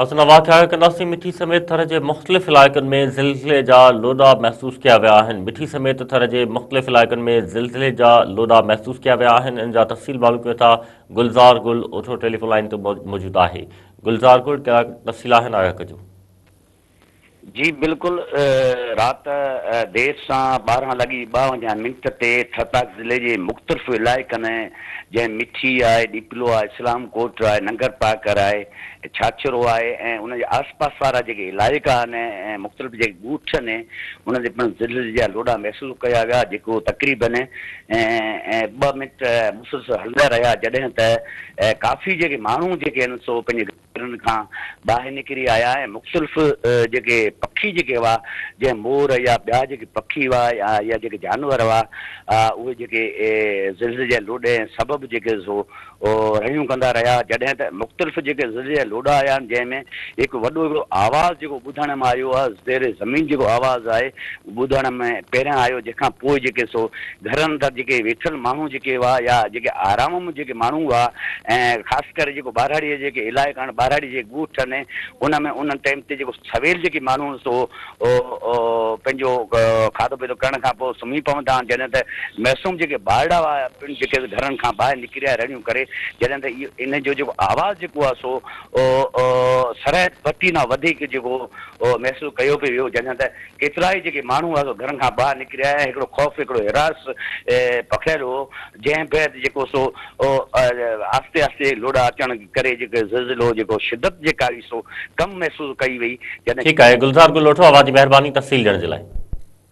اسان واقعا ڪنداسين مٺي سميت ٿر جي مختلف علائقن ۾ زلزلي جا لوڏا محسوس ڪيا ويا آهن مٺي سميت ٿر جي مختلف علائقن ۾ زلزلي جا لوڏا محسوس ڪيا ويا آهن ان جا تفصيل معلوم ڪيون ٿا گلزار گل اوٺو ٽيليفون لائين تي موجود آهي گلزار گل ڪهڙا تفصيل آهن آگاهه ڪجو. جي بلڪل رات دير سان 12 لڳي 52 منٽ تي ٿرپارڪر ضلعي جي مختلف علائقن جنهن مٺي آهي، ڏيپلو آهي، اسلام ڪوٽ آهي، ننگر پارڪر آهي، ڇاڇرو آهي ۽ ان جي آس پاس وارا جيڪي علائقا آهن ۽ مختلف جيڪي ڳوٺ آهن انهن تي پڻ زلزلي جا لوڏا محسوس ڪيا ويا جيڪو تقريبن ٻه منٽ مسلسل هلندا رهيا جڏهن ته ڪافي جيڪي ماڻهو جيڪي آهن سو پنهنجي گهرن کان ٻاهر نڪري آيا ۽ مختلف جيڪي پکي جيڪي هئا جنهن مور يا ٻيا جيڪي پکي هئا يا جيڪي جانور هئا اهي جيڪي زلزلي جي لوڏي سبب جيڪي سو رڙيون ڪندا رهيا جڏهن ته مختلف جيڪي زلزلي جا لوڏا آيا آهن جنهن ۾ هڪ وڏو هڪڙو آواز جيڪو ٻڌڻ ۾ آيو آهي زير زمين جيڪو آواز آهي ٻڌڻ ۾ پهريان آيو جنهن کان پوء جيڪي سو گهرن اندر جيڪي ويٺل ماڻهو جيڪي هئا يا جيڪي آرام ۾ جيڪي ماڻهو هئا ۽ خاص ڪري جيڪو ٻهراڙيء جا جيڪي علائقا آهن ٻهراڙي جي ڳوٺ آهن ان ۾ انهن ٽائيم تي جيڪو سويل جيڪي ماڻهو سو پنهنجو کاڌو پيتو ڪرڻ کان پوء سمهي پوندا آهن جڏهن ته معصوم جيڪي ٻارڙا هئا پڻ جيڪي گهرن کان ٻاهر نڪري آيا رڙيون ڪري جڏهن ته اهو ان جو جيڪو آواز جيڪو آهي سو سرحد پٽي کان وڌيڪ جيڪو محسوس ڪيو پئي ويو جڏهن ته ڪيترائي جيڪي ماڻهو هئا سو گهرن کان ٻاهر نڪري آيا ۽ هڪڙو خوف هڪڙو هراس پکڙيل هو جنهن بعد جيڪو سو آهستي آهستي لوڏا اچڻ ڪري جيڪو زلزلو جيڪو شدت جيڪا هئي سو ڪم محسوس ڪئي وئي جڏهن. ٺيڪ آهي گلزار گل اوٺو اوهان جي مهرباني تفصيل ڏيڻ جي لاء.